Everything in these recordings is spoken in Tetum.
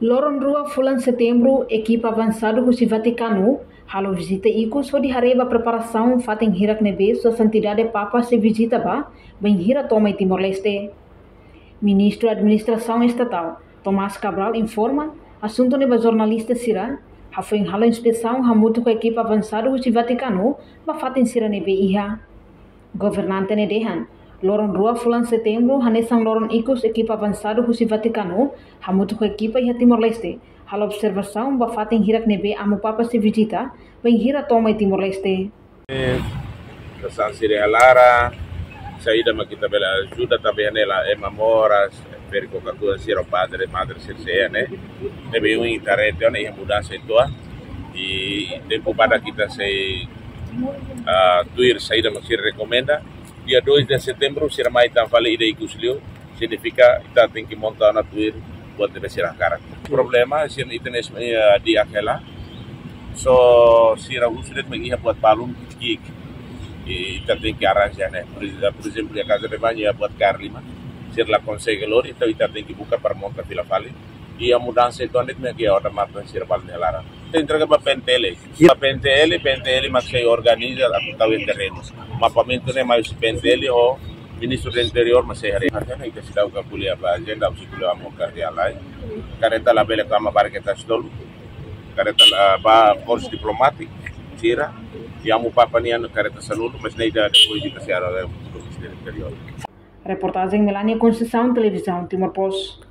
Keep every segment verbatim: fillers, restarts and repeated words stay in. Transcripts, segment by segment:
Loron rua fulan Setembru, ekipa avansadu husi Vatikanu halo vizita ikus hodi haree ba preparasaun fatin hirak ne'ebé Sua Santidade Papa sei vizita ba, bainhira to'o mai Timor-Leste. Ministru Administrasaun Estatál, Tomás Cabral, informa asuntu ne'e ba jornalista sira, hafoin halo inspesaun hamutuk ho ekipa avansadu husi Vatikanu ba fatin sira ne'ebé iha. Governante ne'e dehan, loron rua fulan Setembru hanesan loron ikus ekipa avansadu husi Vatikanu hamutuk ho ekipa iha Timor-Leste halo observasaun ba fatin hirak ne'ebé Amu Papa sei vizita, bainhira to'o mai Timor-Leste. Ita sasán sira iha laran, saida mak ita bele ajuda tanba ne'e la ema moras, feri koka kua sira, padre, madre sira sei iha ne'e. Ne'ebé ohin ita haree tiha ona iha mudansa uitoan. I tempu badak ita sei, ah, tuir saida mak sira rekomenda. Dia dois de Setembru sira mai tan fali ida ikus liu, signifika ita tenke monta ona tuir buat ne'ebé sira hakarak. Problema sira ita-nia, eh, di'ak hela. Só sira husu de'it mak iha buat balun ki'ik. I ita tenke arranja ne'e. Por ex-, por ezemplu, iha Casa de Banho iha buat kaer liman. Sira la konsege lori, entaun ita tenke buka para monta fila fali. I iha mudansa uitoan de'it mak iha odamatan sira balun iha laran. Ita entrega ba P N T L. Ba P N T L, P N T L mak sei organiza atu tau iha terrenu. Mapamentu ne'e mai husi P N T L ho Ministru do Interiór mak sei haree. Karena ita seidauk ko'alia ba ajenda, husi ko'alia Amu Kardeál lai. Karreta labele tama barke tas tolu. Karreta la ba korpus diplomátiku sira. I Amu Papa nian karreta sanulu, mas ne'e ita depois ita sei haree ho Ministru do Interiór. Reportajen Melania Conceição, Televizaun Timor Post.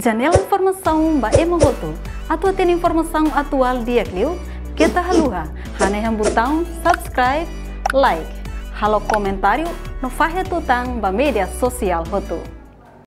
Janela informasaun ba ema hotu. Atu hatene informasaun atuál di'ak liu, keta haluha hanehan butaun subscribe, like, halo komentáriu no fahe tutan ba média sosiál hotu.